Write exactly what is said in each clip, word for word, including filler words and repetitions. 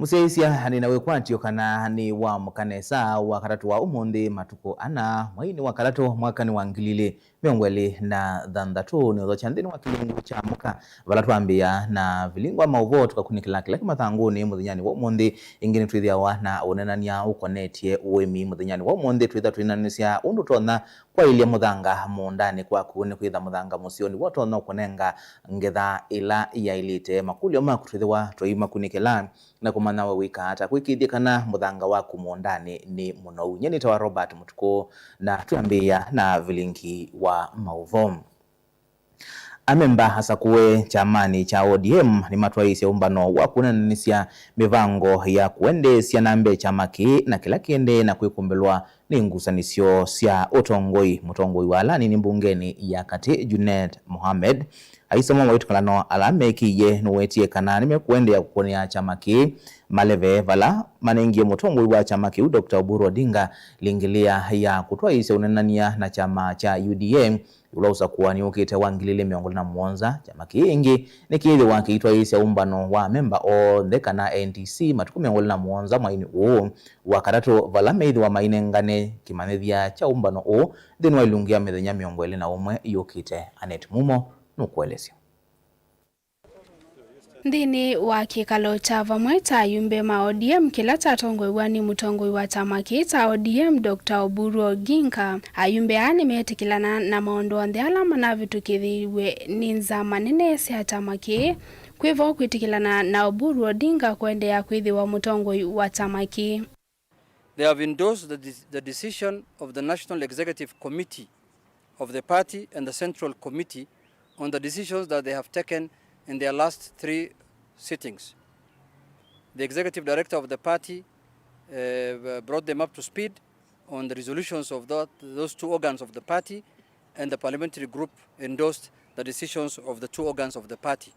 Syaisya nĩ na wĩkwatyo kana nĩ wa mũka nesa wa katatũ wa ũmũnthĩ, matukũ ana, mweinĩ wa katatũ, mwakanĩ wa ngili ilĩ mĩongo ĩlĩ na thanthatũ, nĩ ũthokya nthĩnĩ wa kĩlungu kya mũka, vala twambĩĩa na vilingi wa maũvoo tũkakunĩkĩla kĩla kĩ mathangũnĩ mũthenyanĩ wa ũmũnthĩ. Ĩngĩ nĩtwĩthĩawa na ũneenany'a ũkonetye ũĩmi mũthenyanĩ wa ũmũnthĩ, twĩtha twĩnanĩsya ũndũ ũtonya kwaĩlya mũthanga mũũndanĩ kwaku, nĩ kwĩtha mũthanga mũseo nĩw'o ũtonya kũnenga ngetha ĩla yaĩlĩte. Makũlyo maku twĩthĩwa tũimakunĩkĩla na kũmanya we wĩkaa ata kwĩkĩĩthya kana mũthanga waku mũũndanĩ nĩ mũnou. Nyie nĩtawa Robert Mũtukũ, na twĩambĩĩa na vilingi wa maũvoo. Amemba asakũe kyamanĩ kya O D M nĩmatwaĩĩsye ũmbano wa kũnenanĩsya mĩvango ya kũendeesya na mbee kyama kĩĩ na kĩla kĩendee na kwĩkũmbĩlwa nĩ ngusanĩsyo sya ũtongoi. Mũtongoi wa ala anini mbungenĩ ya katĩ, Junet Mohamed, aisoma mawĩtĩkĩlano ala mekĩie, nũwetie kana nĩmekũendeea kũkũnĩa kyama kĩĩ maleve vala manengie mũtongoi wa kyama kĩu, Doctor Oburu Odinga, lingĩlĩa ya kũtwaĩĩsya ũnenany'a na kyama kya U D A ĩũlũ wa ũsakũani ũkĩte wa ngili ilĩ mĩongo ĩlĩ na mũonza. Kyama kĩĩ ĩngĩ nĩkĩĩthĩwa kĩitwaĩĩsya ũmbano wa amemba onthe kana N T C matukũ mĩongo ĩlĩ na mũonza mwainĩ ũũ wa katatũ, vala meĩthĩwa mainengane kĩmanyĩthya kya ũmbano ũũ nthĩnĩ wa ilungu ya mĩthenya mĩongo ĩlĩ na ũmwe yũkĩte. Annet Mumo nũkũelesya. Nthĩnĩ wa kĩkalo kya vamwe kya ayumbe ma O D M kĩla kyatongoew'a nĩ mũtongoi wa kyama kĩĩ kya O D M, Doctor Oburu Oginga, ayumbe aa nĩmeetĩkĩlana na maũndũ onthe ala manavĩtũkĩthĩiw'e nĩ nzama nene sya kyama kĩĩ, kwĩvo kwĩtĩkĩlana na Oburu Odinga kũendeea kwĩthĩwa mũtongoi wa kyama kĩĩ. They have endorsed the de-, the decision of the National Executive Committee of the party and the Central Committee on the decisions that they have taken in their last three sittings. The executive director of the party, uh, brought them up to speed on the resolutions of that, those two organs of the party, and the parliamentary group endorsed the decisions of the two organs of the party.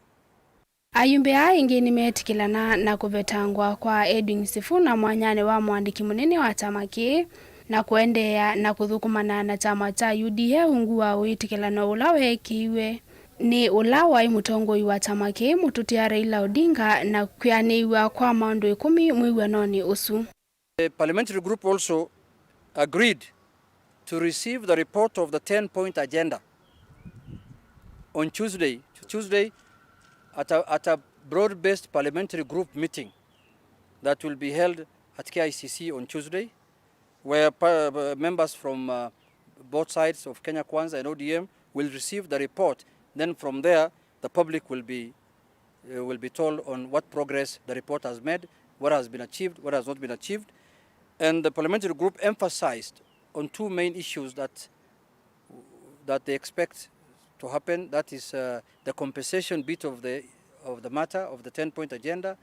Ayumbe aa ĩngĩ nĩmeetĩkĩlana na kũvetangwa kwa Edwin Sifuna mwanyanĩ wa mũandĩki mũnene wa kyama kĩĩ, na kũendeea na kũthũkũmana na kyama kya U D A ungu wa wĩtĩkĩlano ũla weekĩiwe nĩ ũla waĩ mũtongoi wa kyama kĩĩ, mũtũtia Raila Odinga, na kwĩanĩw'a kwa maũndũ ĩkũmi mwĩw'anonĩ ũsu. The parliamentary group also agreed to receive the report of the ten-point agenda on Tuesday, Tuesday at a, at a broad-based parliamentary group meeting that will be held at K I C C on Tuesday, where pa-, uh, members from, uh, both sides of Kenya Kwanza and O D M will receive the report. Then from there, the public will be, uh, will be told on what progress the report has made, what has been achieved, what has not been achieved. And the parliamentary group emphasized on two main issues that, that they expect to happen, that is, uh, the compensation bit of the, of the matter, of the ten-point agenda,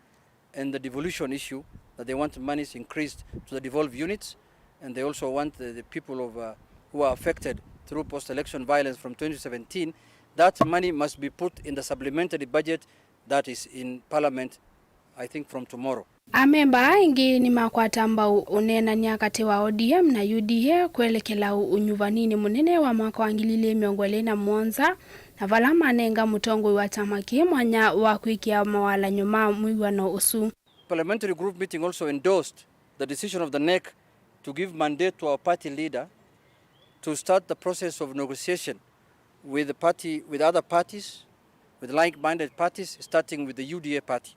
and the devolution issue, that they want monies increased to the devolved units, and they also want the, the people of, uh, who are affected through post-election violence from twenty seventeen, that money must be put in the supplementary budget that is in parliament, I think, from tomorrow. Amemba aa ĩngĩ nĩmakwata mbau ũneenany'a katĩ wa O D M na U D A kwelekela ũ-, ũnyuvaninĩ mũnene wa mwaka wa ngili ilĩ mĩongo ĩlĩ na mũonza, na vala manenga mũtongoi wa kyama kĩĩ mwanya wa kwĩkĩa mawalany'o ma mwĩw'ano ũsu. Parliamentary group meeting also endorsed the decision of the NEC to give mandate to our party leader to start the process of negotiation with the party, with other parties, with like-minded parties, starting with the U D A party,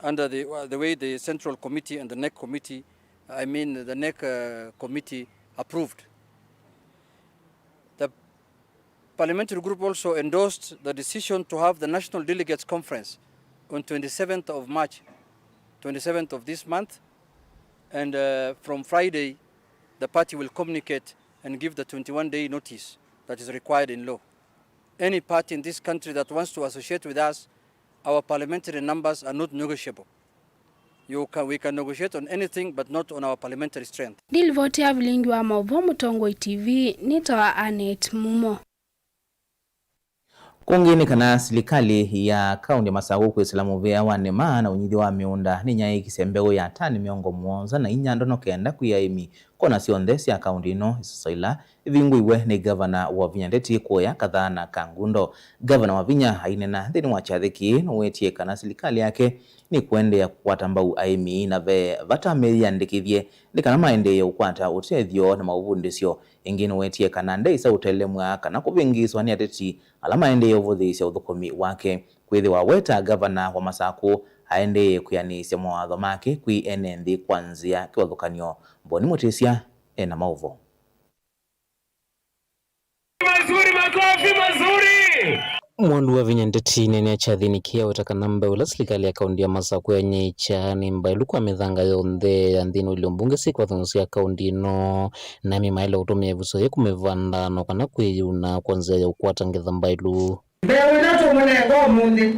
under the, uh, the way the Central Committee and the NEC Committee, I mean, the NEC, uh, committee approved. The parliamentary group also endorsed the decision to have the National Delegates Conference on twenty-seventh of March, twenty-seventh of this month, and, uh, from Friday, the party will communicate and give the twenty-one day notice that is required in law. Any party in this country that wants to associate with us, our parliamentary numbers are not negotiable. You can, we can negotiate on anything, but not on our parliamentary strength. Ndilivoti ya vilingi wa maũvoo Mũtongoi T V, nĩtawa Annet Mumo. Kũngĩ nĩ kana silikalĩ ya kaũntĩ ya Masakũ kwĩsĩla mũvĩa wa nĩma na ũnyithyo wa mĩũnda nĩnyaĩĩkisye mbeũ ya tani mĩongo mũonza na inya ndono kenda kwĩ aĩmi Kona syonthe sya kaũntĩ ĩno isosaila ivingũiwe nĩ Ngavana Wavinya Ndeti kũya Kathana Kangundo. Ngavana Wavinya aineena nthĩnĩ wa kyathĩ kĩĩ nũwetie kana silikalĩ yake nĩkũendeea kũkwata mbau aĩmi na ve vata meyĩandĩkĩthye nĩ kana maendeee ũkwata ũtethyo na maũvundĩsyo. Ĩngĩ nũwetie kana ndeĩsa ũtelemw'a kana kũvĩngĩĩswa nĩ ateti ala maendeee ũvũthĩĩsya ũthũkũmi wake. Kwĩthĩwa we ta ngavana wa Masakũ aendeee kwĩanĩĩsya mawatho make kwĩ ene nthĩ kwa nzĩa kĩvathũkany'o. Mboni Mũtĩsya ena maũvoo. Mazuri, makofi mazuri. Mwandu Wavinya Ndeti nĩneenea kyathĩnĩ kĩĩ aweta kana mbeũ ĩla silikalĩ ya kaũntĩ ya Masakũ yanyaĩĩkya nĩ mbaĩlu kwa mĩthanga yonthe ya nthĩnĩ wa ilio mbunge syĩ kĩvathũkany'o sya kaũntĩ ĩno, na mĩmaĩle ũtũmĩa ĩvuso yĩĩ kũmĩvanda no kana kwĩyuna kwa nzĩa ya ũkwata ngetha mbaĩlu. Mbeũ ĩno tũmũnenga ũmũnthĩ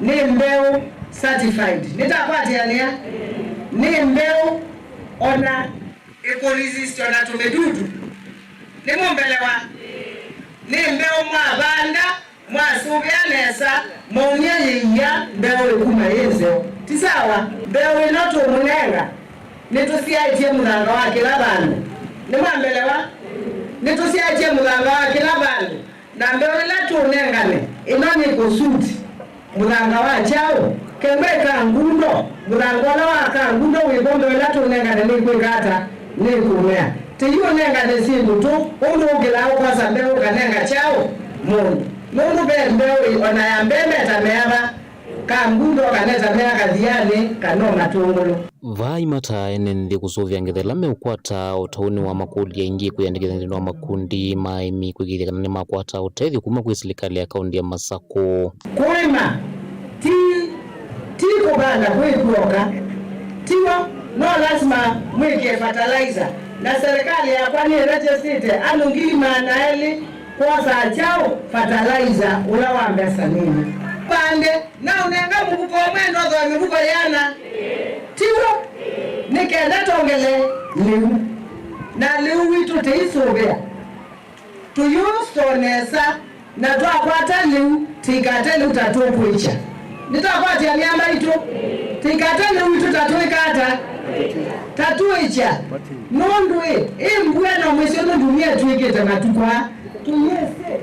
nĩ mbeũ certified. Nĩtakwatĩanĩa? Nĩ mbeũ ona ĩkũresist ona tũmĩdudu. Nĩmũmbelewa? Nĩ mbeũ mwavanda, mwasũvĩa nesa, maunia yĩia, mbeũ ĩkuma yĩ nzeo. Ti sawa? Mbeũ ĩno tũmũnenga, nĩtũsyaĩtye mũthanga wa kĩla vandũ. Nĩmwambelewa? Nĩtũsyaĩtye mũthanga wa kĩla vandũ. Na mbeũ ĩla tũũnengane, ĩno nĩkũsuit mũthanga wa kyaũ? Kengwe Kangundo, mũthanga ũla wa Kangundo wĩvo, mbeũ ĩla tũũnengane nĩkwĩka ata? Nĩkũmea. Tĩiũnengane syĩndũ tũ, ũndũ ũkĩlaa ũkosa mbeũ ũkanenga kyaũ? Mũndũ. Nũndũ ve mbeũ ĩ, ona ya mbembe ta meava, Kangundo kaneta mea kathianĩ kana o matũngũlũ. Vaa imataa ene nthĩ kũsũvĩa ngetha ĩla meũkwata ũtaũnĩ wa makũlyo aingĩ kwĩyandĩkĩthya nthĩnĩ wa makundi ma aĩmi kũĩkĩĩthya kana nĩmakwata ũtethyo kuma kwĩ silikalĩ ya kaũntĩ ya Masakũ. Kũĩma ti, ti kũvanda kwĩ kw'oka, tiw'o? No lasima mwĩkĩe fertilizer, na serikali yakwa nĩĩrejesĩte andũ ngili maana elĩ kwosaa kyaũ? Fertilizer ũla wa mbesa nini. Vande, naũnenga mũvuko ũmwe, ndothooe mĩvuko yĩana. Tiw'o? Nĩ kenda tongele lĩu. Na lĩu witũ tĩisũvĩa. Tũyũstoo nesa, na twakwata lĩu, tĩikate lĩu ta tũkwĩkya. Nĩtwakwatĩanĩa mbaitũ? Tĩikate lĩu witũ ta twĩka ata? Ta twĩkya. Nũndũ ĩ, ĩ mbua no mwĩsĩ ũndũ ndumia ĩtw'ĩkĩte matukũ aa. Tũyĩsĩ.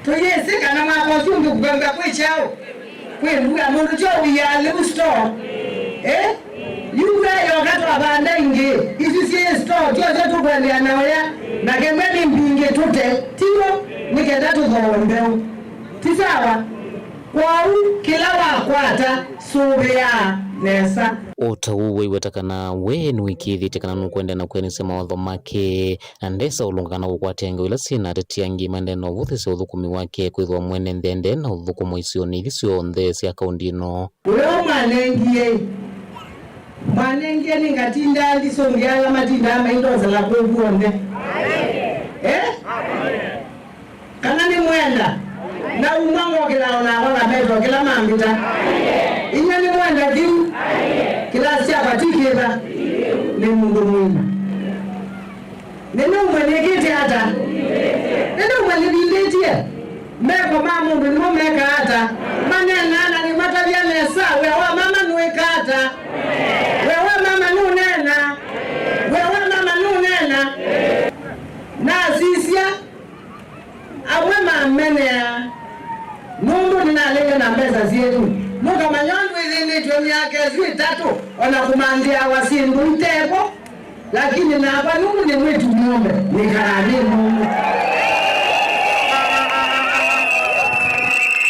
Tũyĩsĩ kana mwaka ũsu ũngĩ kũkamba kwĩ kyaũ? Kwĩ mbua, mũndũ kyo wĩaa lĩu store. Eh? Yu mbua yoka twavanda ingĩ, isu syĩ store, tyo syo tũkũendeea na ũya, na kemwe nĩ mbingĩ tũte. Tiw'o? Nĩ kenda tũthooe mbeũ. Ti sawa? Kwoou, kĩla wakwata, sũvĩaa nesa. O ta ũu, waiweta kana we nĩwĩkĩĩthĩtye kana nũkwendea na kwĩanĩsya mawatho make, na ndesa ũlũnga kana kũkwatĩa ngewa ila syĩ na ateti angĩ maendee na ũvũthĩsya ũthũkũmi wake, kwĩthĩwa mwene nthĩ endee na ũthũkũmo isionĩ ithi syonthe sya kaũntĩ ĩno. Ũla ũmwanengie, mwanengie nĩngatindaa ndisũngĩa ala matindaa maindosela kũu kw'onthe. Eh? Kana nĩmwenda? Na uma ngokĩla o nakwa ngametwa kĩla mambĩta. Inyie nĩmwenda kĩu? Kĩlasi kyakwa ti kĩva? Nĩ mũndũ mũima. Nĩnĩumwe nĩkĩte ata? Nĩnĩumwe nĩvindĩtye? Meko ma mũndũ nĩmo mekaa ata? Maneenaa na nĩmatavya nesa. Wĩa wa mama nũĩka ata? Wĩa wa mama nũneena. Wĩa wa mama nũneena. Nasisya. Amwe mamenea, nũndũ nĩnalĩile na mbesa syenyu. Mũkamanya ũndũ ĩthĩnĩtw'e myaka ĩsu ĩtatũ, o na kũmanthĩawa syĩndũ itevo, lakini nakwa nũndũ nĩ mwĩtu mũũme, nĩkalaa nĩ mũũme.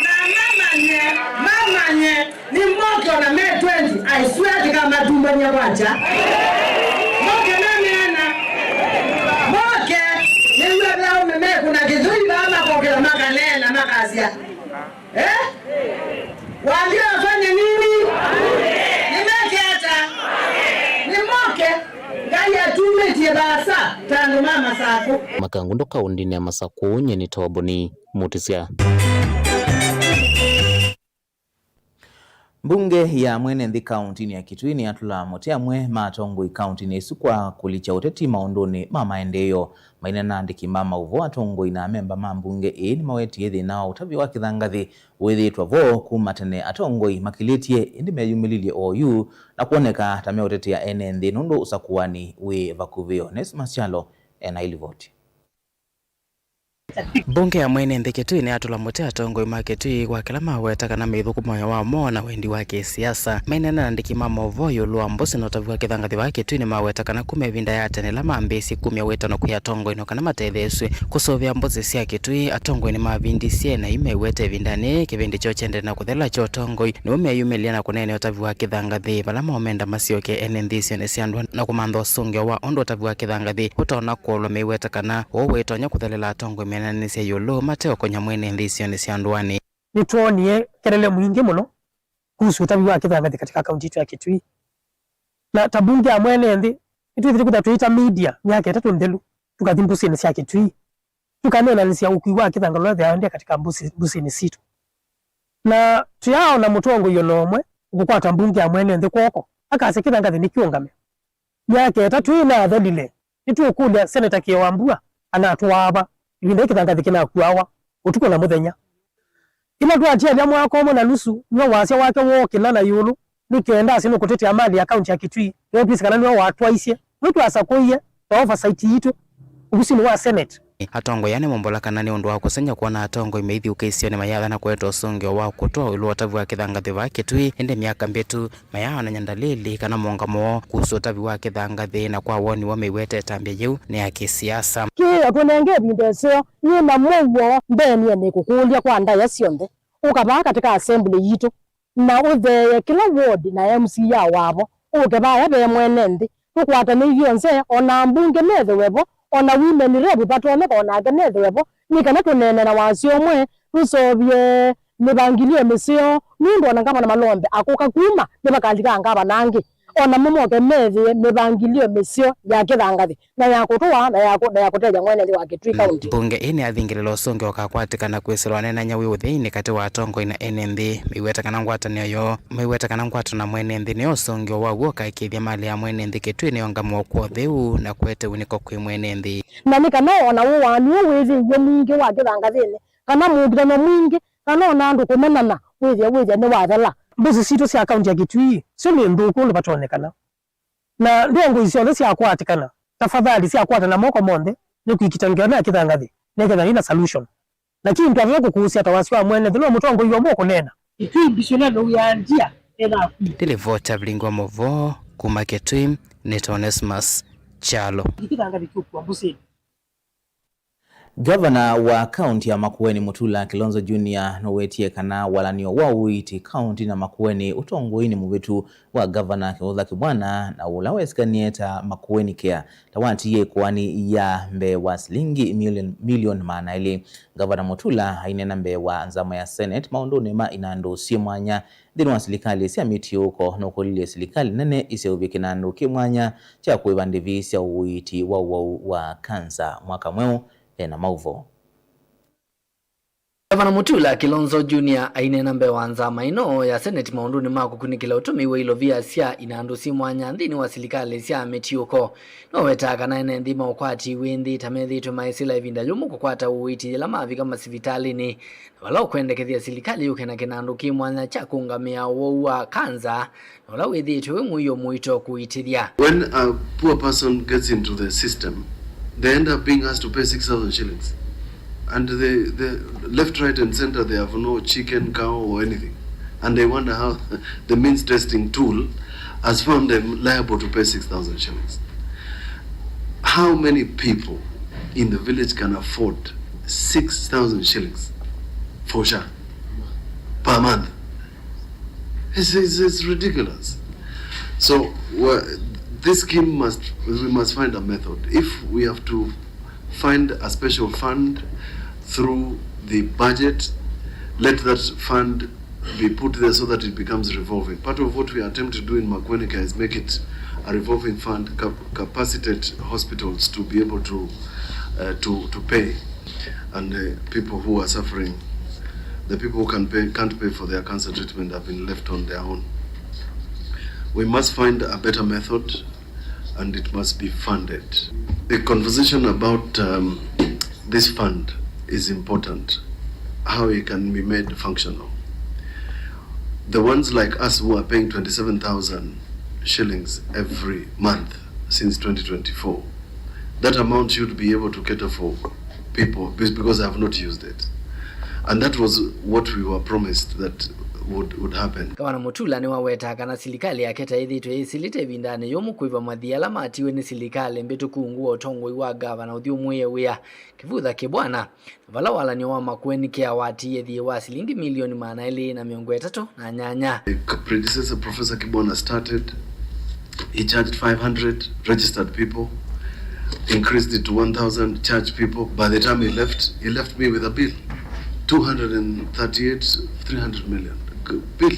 Na mamanye, mamanye, nĩmoke o na me twenty, I swear, ndĩkamatumbany'a kwakya. Moke me mĩana. Moke, nĩw'e vau me-, mekũna kĩthũi vaa makokĩla makaneena makasya, eh? Waambie wafanye nini? Nĩmeke ata? Nĩmoke. Ngai atumĩtye vaasa ta andũ ma Masakũ. Makangundo kaũndĩnĩ ya Masakũ, nyie nĩ Toboni Mũtĩsya. Mbunge ya mwene nthĩ kauntinĩ ya Kitui nĩyatũla mũtĩ amwe ma atongoi kauntinĩ ĩsu kwa kũlikya ũteti maũndũnĩ ma maendeeo. Maineena na andĩki ma maũvoo, atongoi na amemba ma mbunge ĩĩ nĩmawetie thĩna wa ũtavya wa kĩthangathĩ wĩthĩĩtwe vo kuma tene, atongoi makĩlĩtye ĩndĩ meyumĩlilye oyu na kwoneka ta meũtetea ene nthĩ nũndũ ũsakũani wĩ vakuvĩ. Onesmus Kyalo ena ilivoti. Mbunge ya mwene nthĩ Kitui nĩyatũla mũtĩ atongoi ma Kitui kwa kĩla maweta kana meithũkũma wĩa wa moo na wendi wa kĩsiasa. Maineena na andĩki ma maũvoo ĩũlũ wa mbũsĩ na ũtavĩ wa kĩthangathĩ vaa Kitui nĩmaweta kana kuma ĩvinda ya tene ĩla mambĩĩsye kumya wĩtano kwĩ atongoi no kana matetheesw'e kũsũvĩa mbũsĩ sya Kitui, atongoi nĩmavindisye na yu meweta ĩvindanĩ yĩĩ kĩvĩndĩ kyoo kyendeee na kũthela kya ũtongoi nĩw'o meyumĩlya na kũneenea ũtavĩ wa kĩthangathĩ vala maũmenda masyoke ene nthĩ isionĩ sya ndũa na kũmantha ũsũngĩo wa ũndũ ũtavĩ wa kĩthangathĩ ũtonya kũolwa, meweta kana ũu wĩtonya kũthelela atongoi menanĩsya ĩũlũ mateũkonya mwene nthĩ isionĩ sya ndũanĩ. Nĩtwoonie kelele mwingĩ mũno kuhusu ũtavĩ wa kĩthangathĩ katika kaunti yetu ya Kitui. Na ta mbunge ya mwene nthĩ, nĩtwĩthĩte kwĩthĩwa tũita media myaka ĩtatũ nthelu, tũkathi mbũsĩnĩ sya Kitui, tũkaneenanĩsya ũkui wa kĩthangathĩ ũla wĩthĩawa ũendee katika mbũsĩ-, mbũsĩnĩ sitũ. Na tũyaaona mũtongoi o na ũmwe ũkũkwata mbunge ya mwene nthĩ kw'oko, akasya kĩthangathĩ nĩkĩũngame. Myaka ĩtatũ ĩnathelile, nĩtũũkũlya Seneta Kĩo Wambua anatũaa va, ĩvinda yĩĩ kĩthangathĩ kĩnakuawa ũtukũ na mũthenya. Ĩla twatialya mwaka ũmwe na nusu, nĩw'o wasya wake wookĩla na ĩũlũ, nĩ kenda asye nũkũtetea mali ya kaunti ya Kitui, nĩw'o twĩsĩ kana nĩwe watwaisye, nĩwe twasakũie ta oversight yitũ ovisinĩ wa Senate. Atongoi aa nĩmombola kana nĩ ũndũ wa kũsengy'a kwona atongoi meithi ũkĩsĩonĩ mayathana kũete ũsũngĩo wa kũtũa ĩũlũ wa ũtavĩ wa kĩthangathĩ vaa Kitui, ĩndĩ myaka mbĩtu mayaaonany'a ndalili kana mũũngamo woo kuhusu ũtavĩ wa kĩthangathĩ, na kwa woni woo meiweta ĩtambya yĩu nĩ ya kĩsiasa. Kĩĩo tũnenge ĩvinda ĩseo, nyie na mũuo mbeenie nĩkũkũlya kwa ndaĩa syonthe, ũka vaa katika assembly yitũ, na ũtheeye kĩla ward na M C A wavo, ũke vaya ve mwene nthĩ, tũkwatanĩithye onthe, o na ambunge methĩwe vo, o na women rep vatonyeka o nake nethĩwe vo, nĩ kana tũneene na wasya ũmwe, tũseũvye mĩvangĩlyo mĩseo, nũndũ o na ngavana Malombe akũka kuma, nĩvakalika ngavana angĩ, o namo moke methĩe mĩvangĩlyo mĩseo ya kĩthangathĩ, na ya kũtũa, na ya kũ-, na ya kũtethya mwene nthĩ wa Kitui County. Mbunge ĩĩ nĩyathingĩlĩla ũsũngĩo ũkakwatĩkana kwĩsĩlwa aneenany'a wĩ ũtheinĩ katĩ wa atongoi na ene nthĩ. Maiweta kana ngwatanĩo yoo, maiweta kana ngwatanĩo na mwene nthĩ nĩyo ũsũngĩo wa w'o ũkaĩkĩĩthya mali ya mwene nthĩ Kitui nĩyongamwa kwa ũtheu na kũete wunĩko kwĩ mwene nthĩ. Na nĩ kana o na ũaani ũũ wĩthĩiwe mwingĩ wa kĩthangathĩnĩ, kana mũũkitano mwingĩ, kana o na andũ kũmenana wĩthĩe, wĩthĩe nĩwathela. Mbũsĩ sitũ sya kaunti ya Kitui syo nĩ nthũku ũndũ vatonyekana. Na ndongoi syonthe syakwatĩkana, tafadhali syakwatana moko monthe, nĩ kwĩkita ngewa ya kĩthangathĩ, nĩkethwa yĩna solution. Lakini twatata kũkũsya ta wasya wa mwene nthĩ, no mũtongoi ũmwe ũkũneena. Kitui mbisyo neno we are dear, ena akui. Nĩ livoti ya Vilingi wa Maũvoo kuma Kitui, nĩ Onesmus Kyalo. Kĩthangathĩ kĩũkua mbũsĩnĩ. Ngavana wa kaunti ya Makueni Mutula Kilonzo Junior nũwetie kana walanĩo wa ũiiti kaunti na Makueni ũtongoinĩ mũvĩtu wa ngavana Kĩũtha Kĩbwana na ũla wesĩkanie ta Makueni Care ta watiie ĩkoani ya mbee wa silingi milioni, milioni maana elĩ. Ngavana Mutula aineena mbee wa nzama ya Senate maũndũnĩ ma inandũ syĩ mwanya nthĩnĩ wa silikalĩ sya mĩtiũũko, nũkũlilye silikalĩ nene iseũvye kĩnandũ kĩ mwanya kya kũĩva ndĩvi sya ũiiti wa ũwau wa kanza mwaka mweũ. Ena maũvoo. Gavana Mutula Kilonzo Junior aineena mbee wa nzama ĩno ya Senate maũndũnĩ ma kũkunĩkĩla ũtũmĩi wa ilovia sya inandũ syĩ mwanya nthĩnĩ wa silikalĩ sya mĩtiũũko. Nĩwawetaa kana ene nthĩ ma ũkwati wĩ nthĩ ta methĩĩtwe maisĩla ĩvinda yũmũ kũkwata ũiiti yĩla mavika masivitalĩnĩ, na vala ũkwendekethya silikalĩ yũke na kĩnandũ kĩ mwanya kya kũũngamĩa ũwau wa kanza, na ũla wĩthĩĩtwe wĩ mũio mũito kũitĩthya. When a poor person gets into the system, they end up being asked to pay six thousand shillings. And the, the left, right, and center, they have no chicken, cow, or anything. And they wonder how the means testing tool has found them liable to pay six thousand shillings. How many people in the village can afford six thousand shillings for SHA per month? It's, it's, it's ridiculous. So, well, this scheme must, we must find a method. If we have to find a special fund through the budget, let that fund be put there so that it becomes revolving. Part of what we attempt to do in Makueni Care is make it a revolving fund, cap-, capacitate hospitals to be able to, uh, to, to pay, and, uh, people who are suffering The people who can pay, can't pay for their cancer treatment have been left on their own. We must find a better method and it must be funded. The conversation about, um, this fund is important, how it can be made functional. The ones like us who are paying twenty-seven thousand shillings every month since twenty twenty-four, that amount should be able to cater for people, be-, because I have not used it. And that was what we were promised that would, would happen. Gavana Mutula nĩwawetaa kana silikalĩ yake ta ĩthĩĩtwe yĩsilĩte ĩvindanĩ yũmũ kũĩva mathii ala matiwe nĩ silikalĩ mbĩtũku ungu wa ũtongoi wa gavana ũthyũmũĩe wĩa Kivutha Kibwana, na vala walany'o wa Makueni Care watiie thiĩ wa silingi milioni maana elĩ na mĩongo ĩtatũ na nyanya. The predecessor, Professor Kibwana, started, he charged five hundred registered people, increased it to one thousand charged people. By the time he left, he left me with a bill, two hundred and thirty-eight, three hundred million bill.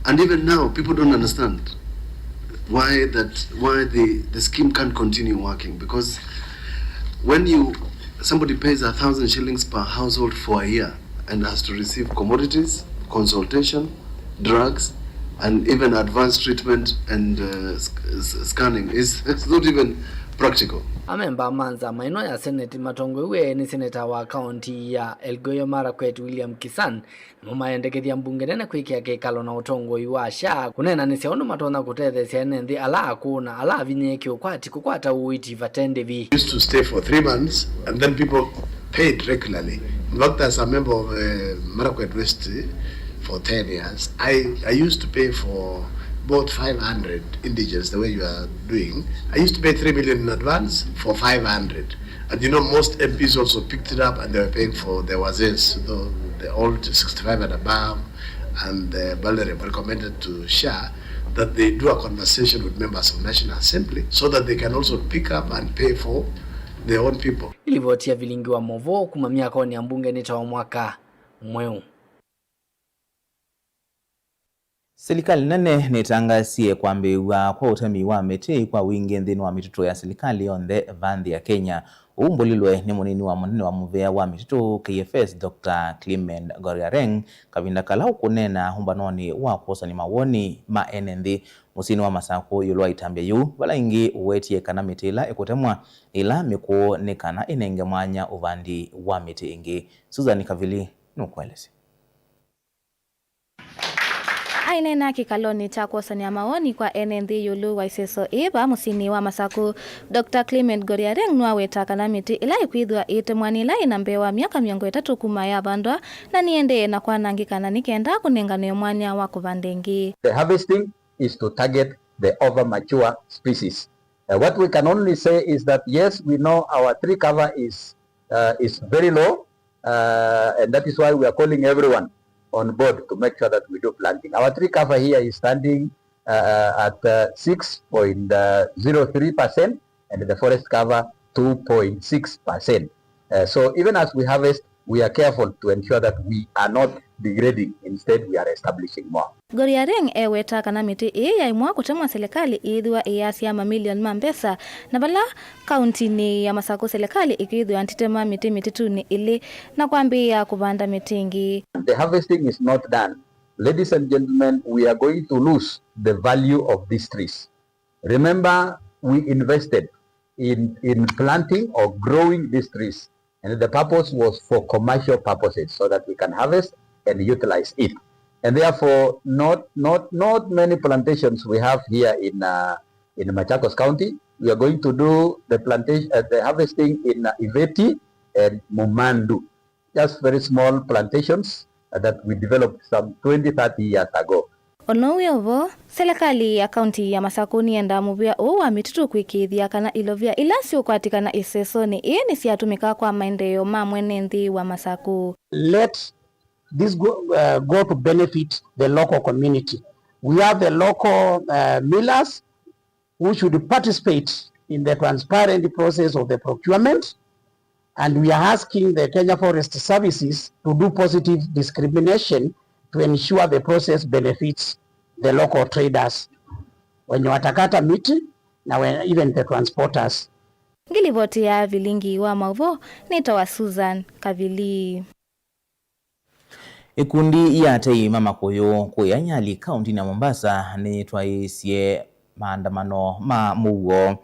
And even now, people don't understand why that, why the, the scheme can't continue working, because when you, somebody pays a thousand shillings per household for a year and has to receive commodities, consultation, drugs, and even advanced treatment and, uh, sc-, s-, scanning, is, it's not even practical. Amemba ma nzama ĩno ya Senate matongoew'e nĩ seneta wa kaunti ya Elgeyo Marakwet William Kisan nĩmo maendekethya mbunge nene kwĩkĩa kĩkalo na ũtongoi wa SHA kũneenanĩsya ũndũ matonya kũtetheesya ene nthĩ ala akũũ na ala avinyĩĩe kĩũkwati kũkwata ũiiti vate ndĩvi. Used to stay for three months and then people paid regularly. In fact, as a member of, uh, Marakwet West, uh, for ten years, I, I used to pay for both five hundred indigents the way you are doing. I used to pay three million in advance for five hundred. And you know, most M Ps also picked it up and they were paying for the wazes, the, the old sixty-five and above, and the vulnerable, recommended to SHA that they do a conversation with members of National Assembly so that they can also pick up and pay for their own people. Livoti ya vilingi wa maũvoo kuma myakonĩ ya mbunge nĩ ta wa mwaka mweũ. Silikalĩ nene nĩtangaasie kwambĩĩw'a kwa ũtemi wa mĩtĩ kwa wingĩ nthĩnĩ wa mĩtitũ ya silikalĩ yonthe va nthĩ ya Kenya. Ũu ũmbũlilwe nĩ mũnini wa mũnene wa mũvĩa wa mĩtitũ, K F S, Doctor Clement Goriareng, kavinda kala ũkũneena ũmbanonĩ wa kwosany'a mawoni ma ene nthĩ mũsyĩnĩ wa Masakũ ĩũlũ wa ĩtambya yĩu, vala ĩngĩ ũwetie kana mĩtĩ ĩla ĩkũtemwa ĩla mĩkũũ nĩ kana ĩnenge mwanya ũvandi wa mĩtĩ ĩngĩ. Susan Kavili nũkũelesya. Aineena kĩkalonĩ kya kwosany'a mawoni kwa ene nthĩ ĩũlũ wa ĩseso ĩĩ vaa mũsyĩnĩ wa Masakũ, Doctor Clement Goriareng nĩwaweta kana mĩtĩ ĩla ĩkwĩthĩwa ĩitemwa nĩ ĩla ĩna mbee wa myaka mĩongo ĩtatũ kuma yavandwa, na nĩendee na kwanangĩka na nĩ kenda kũnenganwe mwanya wa kũvanda ĩngĩ. The harvesting is to target the over mature species. Uh, what we can only say is that yes, we know our tree cover is, uh, is very low, uh, and that is why we are calling everyone on board to make sure that we do planting. Our tree cover here is standing, uh, at, uh, six point zero three percent and the forest cover two point six percent. Uh, so even as we harvest, we are careful to ensure that we are not degrading, instead we are establishing more. Goriareng eweta kana mĩtĩ ĩĩ yaimwa kũtemwa silikalĩ ĩĩthĩwa ĩyasya mamilioni ma mbesa, na vala kauntinĩ ya Masakũ silikalĩ ĩkĩĩthĩwa nditema mĩtĩ mĩtitũnĩ ĩlĩ na kwambĩĩa kũvanda mĩtĩ ĩngĩ. The harvesting is not done. Ladies and gentlemen, we are going to lose the value of these trees. Remember, we invested in, in planting or growing these trees, and the purpose was for commercial purposes so that we can harvest and utilize it. And therefore, not, not, not many plantations we have here in, uh, in Machakos County. We are going to do the plantation, uh, the harvesting in, uh, Iveti and Mumandu. Just very small plantations that we developed some twenty, thirty years ago. O na ũu wĩ o vo, silikalĩ ya kaunti ya Masakũ nĩyendaa mũvĩa ũũ wa mĩtitũ kũĩkĩĩthya kana ilovia ila siũkwatĩkana ĩsesonĩ ĩĩ nĩsyatũmĩka kwa maendeeo ma mwene nthĩ wa Masakũ. Let this go, uh, go to benefit the local community. We have the local, uh, millers who should participate in the transparent process of the procurement, and we are asking the Kenya Forest Services to do positive discrimination to ensure the process benefits the local traders, wenye watakata miti na we-, even the transporters. Ngilivoti ya vilingi wa maũvoo nĩtawa Susan Kavili. Ĩkundi ya atei ma Makũyũ kũya Nyali, kaũntinĩ ya Mombasa, nĩtwaĩĩsye maandamano ma mũuo.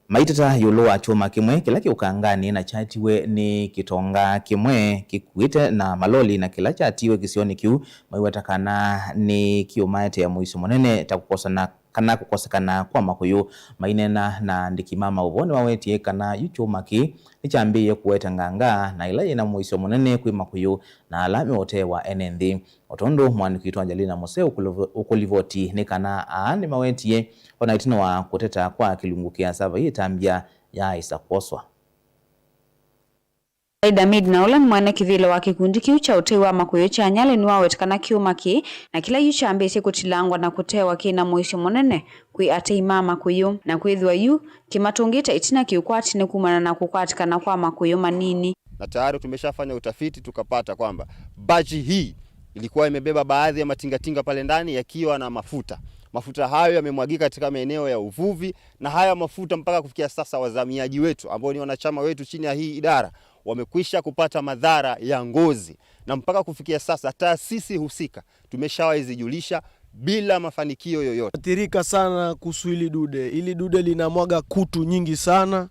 Maiteta ĩũlũ wa kyũma kĩmwe kĩla kĩ ũkanganĩ na kyatiwe nĩ kĩtonga kĩmwe kĩkuĩte na maloli na kĩla kyatiwe kĩsionĩ kĩu, maiweta kana nĩ kĩũmaetea mũisyo mũnene ta kũkosana kana kũkosekana kwa Makũyũ. Maineena na andĩki ma maũvoo nĩmawetie kana yu kyũma kĩĩ nĩkyambĩĩe kũweta nganga na ĩla yĩna mũisyo mũnene kwĩ Makũyũ na ala meũteewa ene nthĩ. O tondũ mũandĩki witũ Angelina Mose ũkũlivo-, ũkũlivoti nĩ kana aa nĩmawetie ona ĩtina wa kũteta kwa kĩlungu kĩa Savaiĩ ĩtambya yaaĩsa kwoswa. Said Hamid, na ũla nĩ mwene kĩvĩla wa kĩkundi kĩu kya ũtei wa Makũyũ kya Nyali, nĩwaweta kana kyũma kĩĩ na kĩla yu kyambĩĩsye kũtilangwa na kũtewa kĩna mũisyo mũnene kwĩ atei ma Makũyũ, na kwĩthĩwa yu kĩmatũngĩte ĩtina kĩũkwati nĩ kumana na kũkwatĩkana kwa Makũyũ manini. Na tayari tumeshafanya utafiti tukapata kwamba bachi hii ilikuwa imebeba baadhi ya matingatinga pale ndani yakiwa na mafuta. Mafuta hayo yamemwagika katika maeneo ya uvuvi, na haya mafuta mpaka kufikia sasa wazamiaji wetu ambao ni wanachama wetu chini ya hii idara wamekwisha kupata madhara ya ngozi, na mpaka kufikia sasa taasisi husika tumeshawahi zijulisha bila mafanikio yoyote. Athirika sana kuhusu hili dude. Hili dude linamwaga kutu nyingi sana.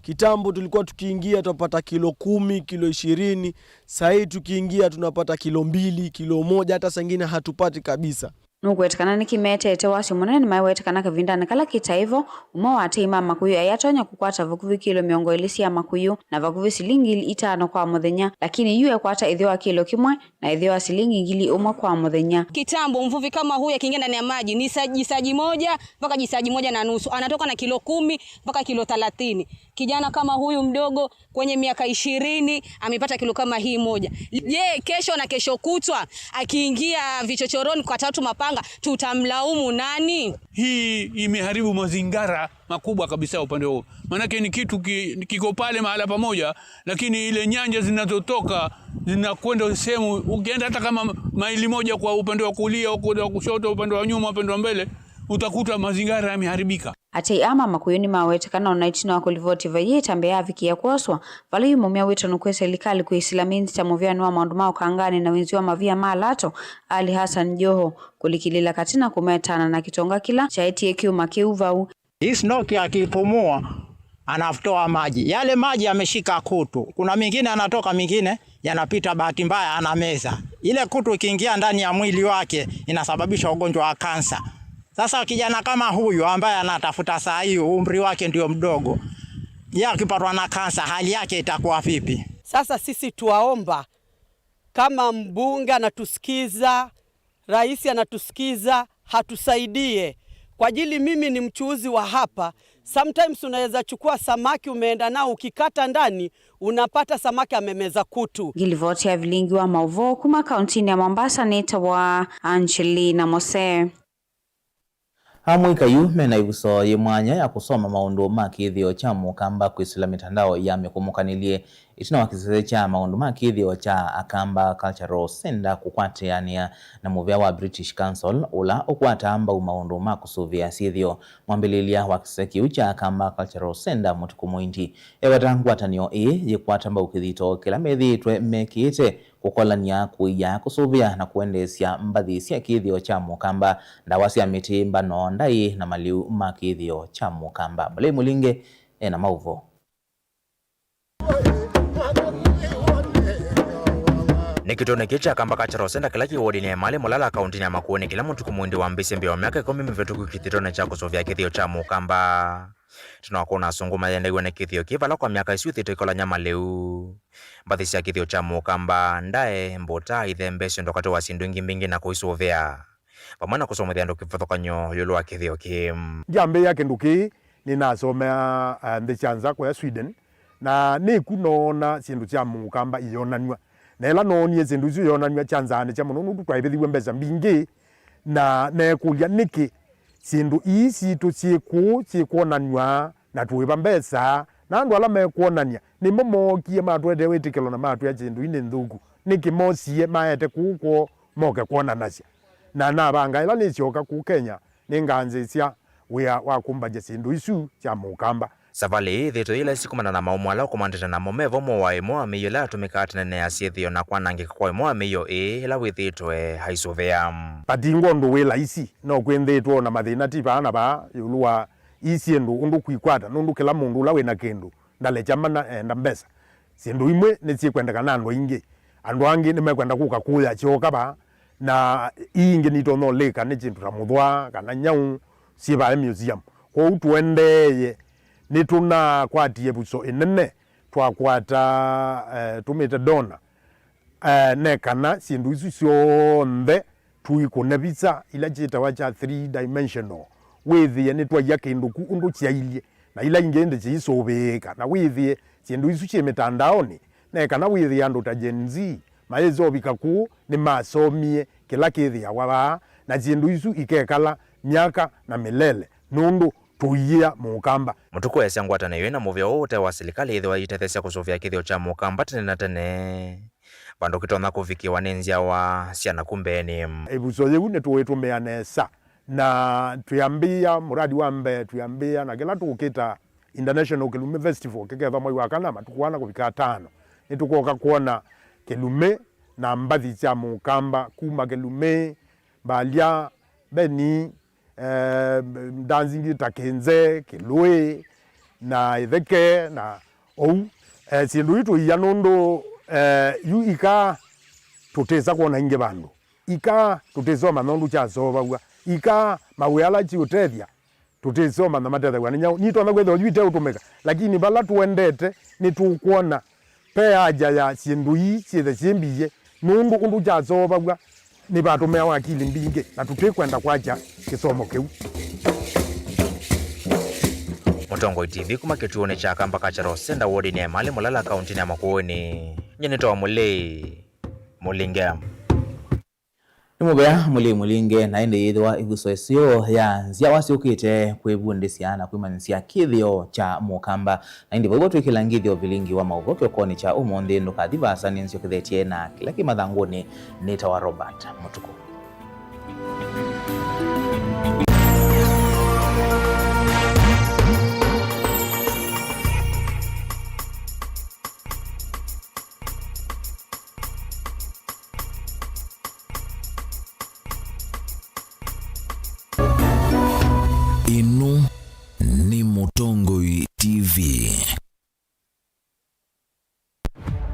Kitambo tulikuwa tukiingia tunapata kilo kumi, kilo ishirini. Saa hii tukiingia tunapata kilo mbili, kilo moja, hata saa ingine hatupati kabisa. Nũkwetĩkana nĩkĩmetete wasyo mũnene. Nĩmaiwetĩkana kavindanĩ kala kĩtaĩvo, ũmwe wa atei ma Makũyũ aĩ atonya kũkwata vakuvĩ kilo mĩongo ĩlĩ sya Makũyũ na vakuvĩ silingi ngili itano kwa mũthenya, lakini yu ekwata ĩtheo wa kilo kĩmwe na ĩtheo wa silingi ngili ũmwe kwa mũthenya. Kitambo, mvuvi kama huyu akiingia ndani ya maji ni sa-, jisaji moja mpaka jisaji moja na nusu, anatoka na kilo kumi mpaka kilo thelathini. Kijana kama huyu mdogo kwenye miaka ishirini amepata kilo kama hii moja. Je, kesho na kesho kutwa akiingia vichochoroni kwa tatu mapanga, tutamlaumu nani? Hii imeharibu mazingara makubwa kabisa upande huo. Maanake ni kitu ki-, kiko pale mahala pamoja, lakini ile nyanja zinazotoka zinakwenda sehemu, ukienda hata kama maili moja kwa upande wa kulia, upande wa kushoto, upande wa nyuma, upande wa mbele, utakuta mazingara yameharibika. Atei aa ma Makũyũ nĩmawetĩkana ona ĩtina wa kũlivoti vai ĩtambya yavikĩa kwoswa, vala yu maumya wĩtano kwĩ silikalĩ kwĩsĩla minista mũvĩanĩ wa maũndũ ma ũkanganĩ na wĩnzi wa mavia ma lato, Ali Hassan Joho, kũlikĩlĩla katĩ na kũmetana na kĩtonga kĩla kyaetie kyũma kĩu vau. Hii snoki akipumua, anatoa maji. Yale maji yameshika kutu. Kuna mengine anatoka, mengine yanapita, bahati mbaya anameza. Ile kutu ikiingia ndani ya mwili wake, inasababisha ugonjwa wa kansa. Sasa kijana kama huyu ambaye anatafuta saa hii, umri wake ndio mdogo, yeye akipatwa na kansa, hali yake itakuwa vipi? Sasa sisi tuwaomba, kama mbunge anatusikiza, rais anatusikiza, hatusaidie. Kwa ajili mimi ni mchuuzi wa hapa, sometimes unaweza chukua samaki umeenda nao, ukikata ndani, unapata samaki amemeza kutu. Ngilivoti ya vilingi wa maũvoo kuma kauntinĩ ya Mombasa nĩtawa Angelina Mose. Amũika yu mena ĩvuso yĩ mwanya ya kũsoma maũndũ ma kĩthĩo kya Mũkamba kwĩsĩla mĩtandao ya mĩkũmũkanĩlye ĩtina wa kĩsese kya maũndũ ma kĩthĩo kya Akamba Cultural Center kũkwatĩanĩa na mũvĩa wa British Council ũla ũkwataa mbau maũndũ ma kũsũvĩa syĩthĩo. Mwambĩlĩlya wa kĩsese kĩu kya Akamba Cultural Center, Mũtukũ Mũindi, eweta ngwatanĩo ĩĩ yĩkwata mbau kĩthito kĩla methĩĩtwe mekĩĩte kũkolany'a, kũia, kũsũvĩa na kũendeesya mbathi sya kĩthĩo kya Mũkamba, ndawa sya mĩtĩ, mbano, ndaĩ, na malĩu ma kĩthĩo kya Mũkamba. Mũlei Mũlinge ena maũvoo. Nĩ kĩtũnĩ kĩ kya Akamba Cultural Center kĩla kĩ wodinĩ ya Emali Mulala, kauntinĩ ya Makueni, kĩla Mũtukũ Mũindi wambĩĩsye mbee wa myaka ĩkũmi mĩvĩtũku kĩthitoonĩ kya kũsũvĩa kĩthĩo kya Mũkamba. Tene wa kũna asũngũ mayendaiwe nĩ kĩthĩo kĩĩ vala kwa myaka ĩsu ĩthĩĩtwe ĩkolany'a malĩu. Mbathi sya kĩthĩo kya Mũkamba, ndaĩ, mbũta, ithembe, syonthe katĩ wa syĩndũ ingĩ mbingĩ na kũisũvĩa, vamwe na kũsomethya andũ kĩvathũkany'o ĩũlũ wa kĩthĩo kĩĩ. Ndyambĩĩa kĩndũ kĩĩ, nĩnasomea, eh, nthĩ sya nza kũya Sweden, na nĩku noona syĩndũ sya Mũkamba iyonanw'a. Na ĩla noonie syĩndũ isu iyonanw'a, kyanzaanĩsya mũno, nũndũ twaĩvĩthiw'e mbesa mbingĩ, na neekũlya, nĩkĩ syĩndũ ii sitũ syĩ kũũ syĩkwonanw'a na tũĩva mbesa, na andũ ala mekwonany'a nĩmo mookie matũetee wĩtĩkĩlo na matwĩa syĩndũ ii nĩ nthũku? Nĩkĩ mosie maete kũũ kwoo moke kwonanasya? Na navanga ĩla nĩsyoka kũũ Kenya, nĩnganzĩĩsya wĩa wa kũmbany'a syĩndũ isu sya Mũkamba. Savalĩ ĩĩ ĩthĩĩtwe yĩ laisi kumana na maũmũ ala ũkomanĩte namo me vo mo wa ĩmwe wa mĩio ĩla yatũmĩkaa tene na ya syĩthĩo na kwanangĩka kwa ĩmwe wa mĩio ĩĩ ĩla wĩthĩĩtwe aisũvĩa. Vatingwa ũndũ wĩ laisi, no kwĩnthĩĩtwe o na mathĩna ti vaa na vaa ĩũlũ wa ii syĩndũ ũndũ kwikwata, nũndũ kĩla mũndũ ũla wĩ na kĩndũ ndalekya mana eenda mbesa. Syĩndũ imwe nĩsyĩkwendeka na andũ aingĩ, andũ angĩ nĩmekwenda kũka kũya kyooka vaa, na ii ingĩ nitonya ũlĩka nĩ kĩndũ ta mũthwa kana nyaũ syĩ vaa museum. Kwoou tũendeeye, nĩtũnakwatie ĩvuso ĩnene, twakwata, eh, tũmĩte donor, eh, ne kana syĩndũ isu syonthe tũikũne visa ila kyĩtawa kya three dimensional, wĩthĩe nĩtwaia kĩndũ ku ũndũ kyailyĩ, na ila ingĩ ĩndĩ kĩisũvĩĩka, na wĩthĩe syĩndũ isu syĩ mĩtandaonĩ, ne kana wĩthĩe andũ ta Gen Z mayĩsa ũvika kũu nĩmasomie kĩla kĩthĩawa vaa, na syĩndũ isu ikekala myaka na mĩlele, nũndũ tũiĩa mũkamba. Mũtuku easya ngwatanĩo ĩna mũvĩa ũũ ũte wa silikalĩ yĩthĩwa yĩitethesya kũsũvĩa kĩthĩo kya mũkamba tene na tene, vandũ kĩtonya kũvikĩwa nĩ nzyawa sya naku mbeenĩ. Ĩvuso yĩu nĩtũĩtũmĩa nesa, na twĩambĩĩa mũradi wa mbee, twĩambĩĩa na kĩla tũkĩta International Kĩlumĩ Festival, kĩkethwa mwei wa kana, matukũ ana kũvika atano. Nĩtũkoka kwona kĩlumĩ na mbathi sya mũkamba kuma kĩlumĩ, mbalya, mbeni, eh, ndanzi ingĩ ta kĩnze, kĩlũĩ, na ĩtheke, na ũu. Eh, syĩndũ ii tũia nũndũ, eh, yu ikaa tũtĩsa kwona ingĩ vandũ. Ikaa tũtĩsoma nũndũ kyaseũvaw'a. Ikaa mawĩa ala kyiũtethya tũtĩsoma na matethaw'a nĩ nyaũ. Nitonya kwĩthĩwa yu iteũtũmĩka, lakini vala tũendete nĩtũkwona ve haja ya syĩndũ ii syĩthe syĩ mbingĩ, nũndũ ũndũ kyaseũvaw'a nĩvatũmĩawa akili mbingĩ, na tũtĩkwenda kwakya kĩsomo kĩu. Mũtongoi T V kuma kĩtuonĩ kya Kamba Cultural Center wodinĩ ya Emali Mulala kauntinĩ ya Makueni. Nyie nĩtawa Mũlei Mũlinge. Nĩ mũvea Mũlei Mũlinge, na ĩndĩ yĩthĩwa ĩvuso ĩseo ya nzyawa syũkĩte kwĩvundĩsya na kwĩmanyĩsya kĩthĩo kya mũkamba. Na ĩndĩ vau twĩkĩla ngĩthyo vilingi wa maũvoo kĩokonĩ kya ũmũnthĩ, ndũkathi vaasa, nĩnzyokethetye na kĩla kĩ mathangũnĩ. Nĩtawa Robert Mũtukũ. Ĩno nĩ Mũtongoi T V.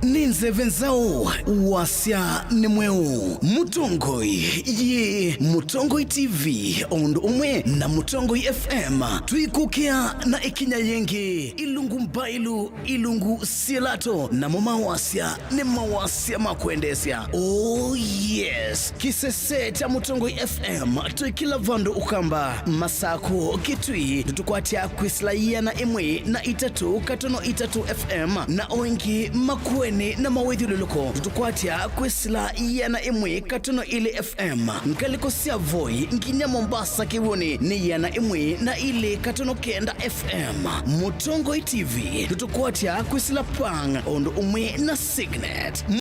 Nĩ nzeve nzaũ, wasya nĩ mweũ. Mũtongoi, yĩ Mũtongoi T V, o ũndũ ũmwe na Mũtongoi F M, twĩkũkĩa na ĩkinya yĩngĩ. Ilungu mbailu, ilungu silato, namo mawasya nĩ mawasya ma kwendeesya. Oh yes, kĩsese kya Mũtongoi F M, twĩ kĩla vandũ Ũkamba, Masakũ, Kitui, tũtũkwatya kwĩsĩla ĩana ĩmwe na itatũ katono itatũ F M, na o ĩngĩ Makueni na mawĩthyũlũlũko, tũtũkwatya kwĩsĩla ĩana ĩmwe katono ilĩ F M, ngalĩko sya Voi nginya Mombasa kĩw'ũnĩ nĩ ĩana ĩmwe na ilĩ katono kenda F M. Mũtongoi T V, tũtũkwatya kwĩsĩla Pang o ũndũ ũmwe na Signet.